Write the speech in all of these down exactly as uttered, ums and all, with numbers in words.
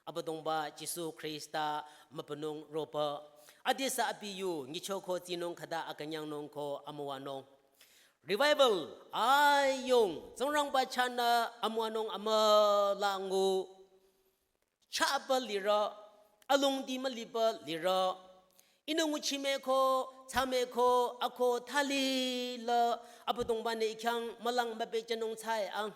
Abüdongba Jisu Khrista mübünung ropü. Adesü abi yu nyichoko tsinung khüta akünyangnung ko amüwanung. Revival ayung Tsingrangba chahnü amüwanung amüla ngu. Chapü lirü, alongdi mülipü lirü. Ihnü nguchimeko, thsameko, ako thali la, Abüdongba-nü I khyang mülang müpehjünung thsae ang.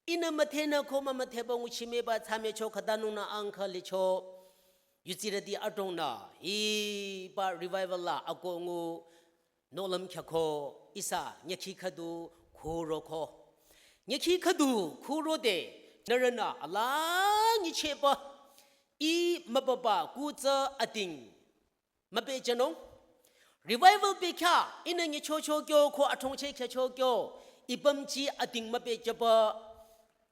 Ihnü müdhenü ko mümüdhepü nguchimeba thsamecho khütanungnü ang khülicho. Yudsirüti adrongnü, hiba revival la ako ngu nohlüm khyako ihsa nyükhi khüdu khuroko. Nyükhi khüdu khurode nührünü ala nyichehba Ih mübüba kuh tsü ating müpehjünung. Revival bekhyah ihnü nyichocho kyo ko adrongcheh khyücho kyo, ipümji ating müpehjüba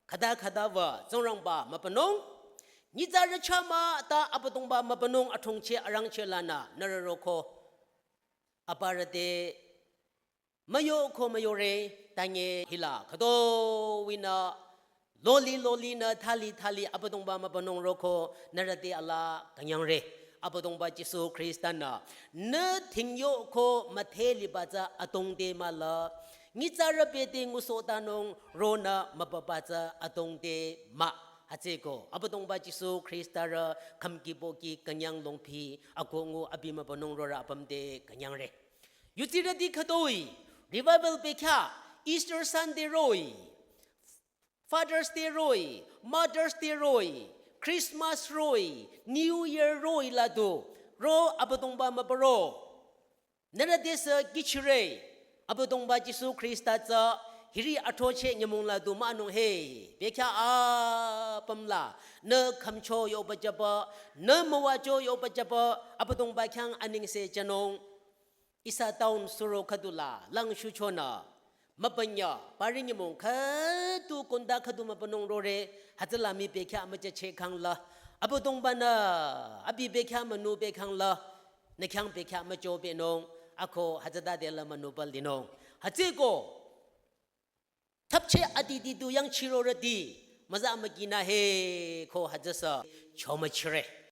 khüta khüta wü Tsingrangba mübünung. Nyitsarü chah mah ta Abüdongba mübünung adrongcheh arangcheh lanü nührü roko. Aparü te müyo ko müyore tanye hila khütoi-nü loli loli nü thali thali Abüdongba mübünung roko nührü te ala künyangre. Abüdongba Jisu Khrista-nü nü thingyo ko müdhe liba tsü adrong te müla. Nyitsarü bete ngusohtanung ronü mübüba tsü adrong te mah. Hütsüeko Abüdongba Jisu Khrista-rü khümki pohki künyang longphi ako ngu abi mübünung rorü apüm te künyangre. Yudsirüti khütoi, revival bekhyah, Easter Sunday roh-i, Father's Day roh-i, Mother's Day roh-i, Christmas roh-i, New Year roh-i la du, ro Abüdongba mübüro. Nührü tesü kihchire, Abüdongba Jisu Khrista tsü hiri athrocheh nyümong la du münung he, bekhyah apüm la, nü khümcho yohpüjüba, nü müwacho yohpüjüba, Abüdongba khyang anengse jünung. Ihsa town suro khüdu la lang shuchonü, mübünyü, pari nyümong khüdu kunda khüdu mübünung rore, hütsüla mii bekhyah müjücheh khang la, Abüdongba-nü, abi bekhyah münu pehkhang la, nü khyang bekhyah mücho pehnung, ako hütsütade la münuba linung. Hütsüeko, thapcheh aditi du yangchirorüti, müza mükinü he ko hütsüsü chomüchire.